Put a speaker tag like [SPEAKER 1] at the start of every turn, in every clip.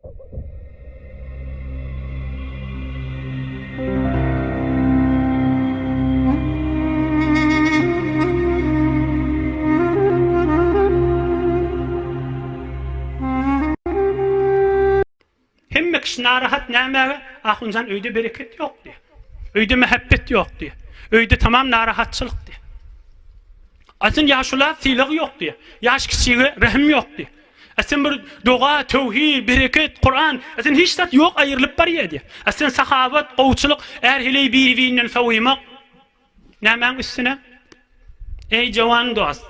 [SPEAKER 1] Hemme kişi narahat nämäge? Ahunjan öýde bereket ýok diýýär. Öýde mähebbet ýok diýýär. Öýde tamam narahatçylyk diýýär. Aslyn ýaşula sylag ýok diýýär. Ýaş kiçige rehim ýok diýýär. Aslyn bir doga, töwhid, bereket, Kuran, aslyn hiç zat ýok aýrylyp barýar diýýär. Aslyn sahawat, gowçulyk, är-heleý bir-birinden sowymak. Nämäň üstüne? Eý, jowan dost!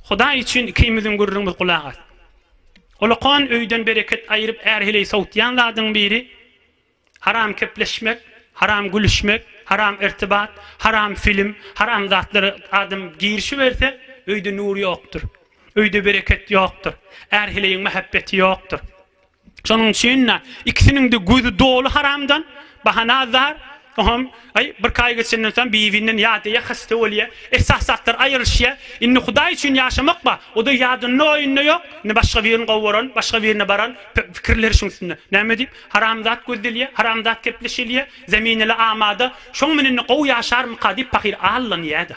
[SPEAKER 1] Hudaý üçin ikimiziň gürrüňimiz gulak as. Ulakan öýden bereket aýryp är-heleý sowutýan zadyň biri, haram kepleşmek, haram gülüşmek, haram irtibat, haram film, haram zatlara adam girişiberse, öýde nur ýokdur. Öýde bereket ýokdur. Är-heleýiň mähebbeti ýokdur. Şonuň üçin-de ikisiniň-de gözi doly haramdan, bahana zar, oňam, aý, birki aý geçenden soň bir-birinden ýadaýar, hasta bolýar, esasy zatlar aýrylyşýar. Indi Hudaý üçin ýaşamak bar, o-da ýadynda-oýunda ýok, indi başga birini gowaran, başga birine baran pikirleri şuň üstünde. Näme diýip, haram zat gözlelýär, haram zat gepleşilýär, zemineli amada, şoň bilen indi gowy ýaşarmyka diýip pahyr allanýar-da.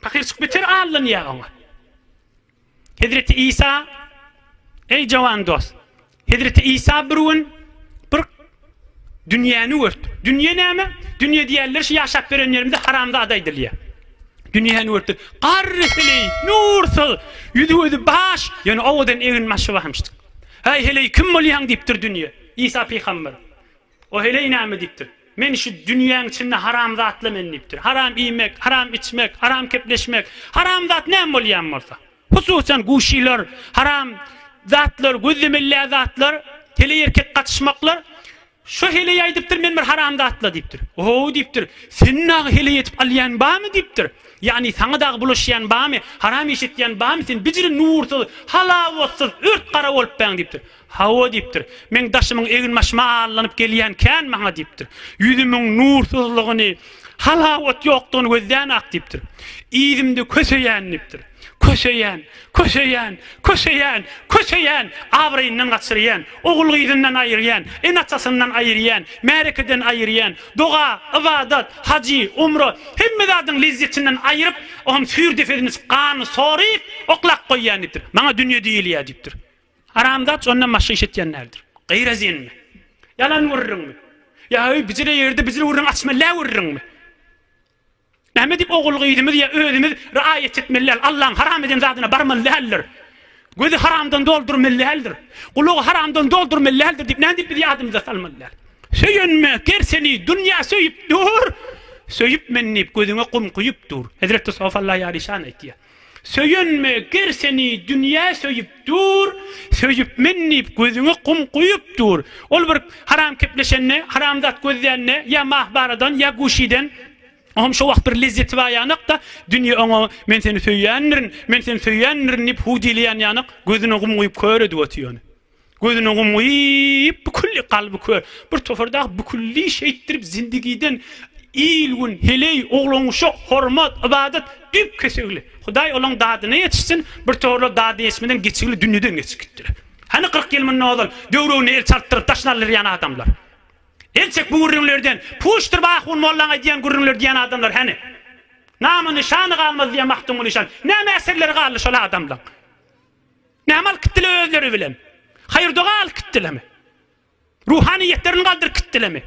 [SPEAKER 1] Pahyrçyk beter allanýar oňa. Hezreti Isa, Eý jawan dost! Hezreti Isa bir gün bir dünýäni gördi. Dünýe näme? Dünýe diýenler şu ýaşap ýören ýerimizde haramzada aýdylýar. Dünýäni gördi. Garry heleý, nursyz, ýüzi-gözi baş, ýöne owadan egin-başy barmyşdyk. Häý heleý, kim bolýaň diýipdir dünýe. Isa pygamber. O heleý näme diýipdir? Men şu dünýäň içinde haram zatly men diýipdir. Haram iýmek, haram içmek, haram kepleşmek, haram zat näme bolýan bolsa. Hususan guşylar, haram zatlar, gözlemeli zatlar, heleý erkek gatyşmaklar. Şu heleý aýdypdyr men bir haram zatly diýipdir. Oho diýipdir. Seni dagy heleý edip alýan barmy diýipdir. Ýagny saňa dagy bulaşýan barmy, haram iş etýän barmy sen bijire nursyz, halawatsyz, ört gara bolup bäň diýipdir. Hawa diýipdir. Meň daşymyň egin-başyma allanyp gelýän kän maňa diýipdir. Ýüzümiň nursyzlygyny, halawat ýokdugyny gözlän-ak diýipdir. Yzymda köseýän diýipdir. Köseýän, köseýän, köseýän, köseýän, abraýyndan gaçyrýan, ogul-gyzyndan aýyrýan, ene-atasyndan aýyrýan, märekeden aýyrýan, doga, ybadat, hajy, umra, hemme zadyň lezzetinden aýryp, oňam süýr depesine çykyp ganyny soryp, oklap goýýan diýipdir. Maňa dünýe diýilýär diýipdir. Haramzat şondan başga iş etýän däldir. Gyrazinmi? Ýalan gürrüňmi? Ýa öý bijire ýerde bijire gürrüň açmaly däl gürrüňmi? Näme diýip ogul gyzymyz ýa özümiz raýat etmeli däl, Allaň haram eden zadyna barmaly däldir. Gözi haramdan doldurmaly däldir. Gulagy haramdan doldurmaly däldir diýip näme diýip biz ýadymyza salmaly däl. Söýenme ger seni dünýä söýüp dur, söýüp men diýip gözüňe gum guýup dur. Hezreti Sofalla Ýaryşan aýtýar. Söýenme ger seni dünýä söýüp dur, Söýüp men diýip gözüňe gum guýup dur. Ol bir haram kepleşende, haram zat gözlände ýa mahbaradan ýa guşiden oňam şo wagt bir lezzeti bar ýanak-da, dünýe oňa men seni söýýändirin, men seni söýýändirin diýip hudileýän ýanak, gözüne gum guýup kör edip otyr ony. Gözüne gum guýup, bükülli kalby kör. Bir topar dagy bükülli şeýtdirip zindigiden il-gün, heleý, oglan-uşak, hormat, ybadat düýp kesegli. Hudaý olaň dadyna ýetişsin, bir toparlar dady ýetişmeden geçigli dünýeden geçip gitdiler. Hany 40 ýyl mundan ozal döwregine el çaltdyryp daşyny aldyrýan adamlar? El çek bu gürrüňlerden, puşdur bu ahun mollaň aýdýan gürrüňleri diýen adamlar hany? Namy-nyşany galmaz diýen Magtymguly şan. Näme eserleri galdy şol adamlaň? Näme alyp gitdiler özleri bilen? Haýyr-doga alyp gitdilermi? Ruhanyýetlerini galdyryp gitdilermi?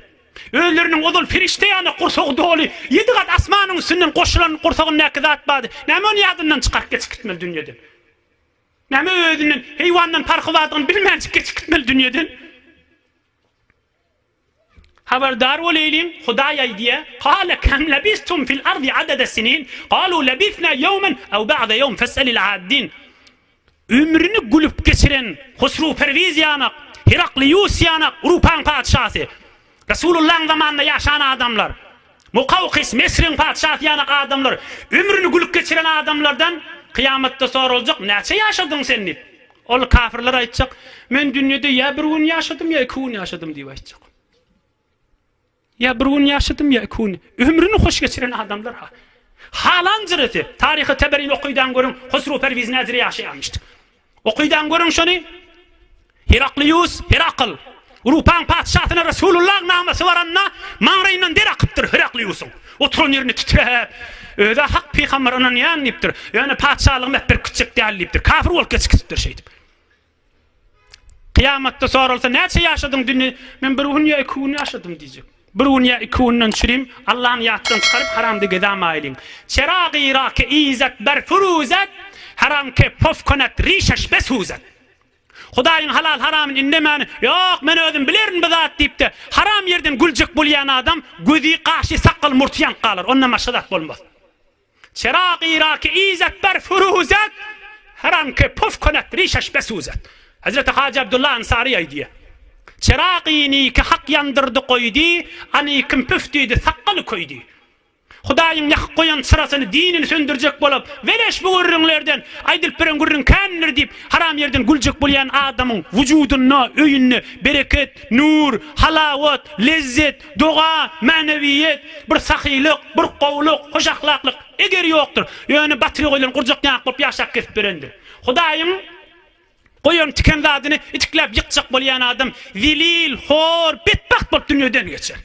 [SPEAKER 1] Özleriniň ozal perişde ýaly gursagy doly, ýedi gat asmanyň üstünden goşulan gursagyndaky zat bardy. Näme ony ýadyndan çykaryp geçip gitmeli dünýeden? Näme özünden, heýwandan parhy bardygyny bilmänjik geçip gitmeli dünýeden? Habardar bolaýlyň, Hudaý aýdýar, Kale kem labistum fil ardi adada sinin, kalu labisna ýewmen ew ba'da ýewm fes'elil addin. Ömrüni gülüp geçiren Husruw Perwiz ýanak, Herakliýus ýanak, Urupaň patyşasy, Resulullahyň zamanynda ýaşan adamlar, Mukawkys, Mesriň patyşasy ýanak adamlar, ömrüni gülüp geçiren adamlardan kyýamatda soraljak, näçe ýaşadyň sen diýip. Ol kafirler aýtjak, Men dünýede ýa bir gün ýaşadym, ýa iki gün ýaşadym diýip aýtjak. Ýa bir gün ýaşadym, ýa iki gün. Ömrüni hoş geçiren adamlar ha. Halan jyrysy. Taryhy Teberini okydan görüň, Husru Perwiz näjire ýaşaýarmyşdy. Okydan görüň şony. Heraklius, Herakl, Urupaň patyşasyna Resulullaň namasy baranda, maňraýyndan der akypdyr Herakliusyň. Oturan ýerinde titräp, Öz-ä hak pygamber ynanýan diýipdir. Ýöne patyşalygymy äpberip gitjek däl diýipdir. Kafir bolup geçip gitipdir şeýdip. Kyýamatda soralsa, näçe ýaşadyň dünýe? Men bir gün ýa iki gün ýaşadym diýjek. Bir gün ýa iki günden çürim, Allany ýatdan çykaryp haramda gezamaýlyň. Çeragy ra ke izet ber furuzet, haram ke pof konet rişeş besuzet. Hudaýyň halal-haramyny indemän, Ýok, men özüm bilerin bu zat diýip-de, haram ýerden güljek bolýan adam gözi, gaşy, sakgaly, murty ýanyp galar. Ondan başga zat bolmaz. Çeragy ra ki izet ber furuzet, Her an ke puf konet rişeş besuzet. Hezreti Hajy Abdulla Ansary aýdýar. Çeragyny ki Hak ýandyrdy goýdy, Any kim püf diýdi, sakgaly köýdi. Hudaýyň ýakyp goýan çyrasyny, dinini söndürjek bolup, Weleş bu gürrüňlerden, aýdylyp beren gürrüň kändir diýip, haram ýerden güljek bolýan adamyň wujudynda, öýünde bereket, nur, halawat, lezzet, doga, mänewiýet, bir sahylyk, bir gowulyk, hoş ahlaklyk eger ýokdur. Ýöne batyry goýlan gurjak ýaňak bolup ýaşap gezip berendir. Hudaýyň goýan tiken zadyny itikläp ýykjak bolýan adam zelil, hor, betbagt bolup dünýeden geçer.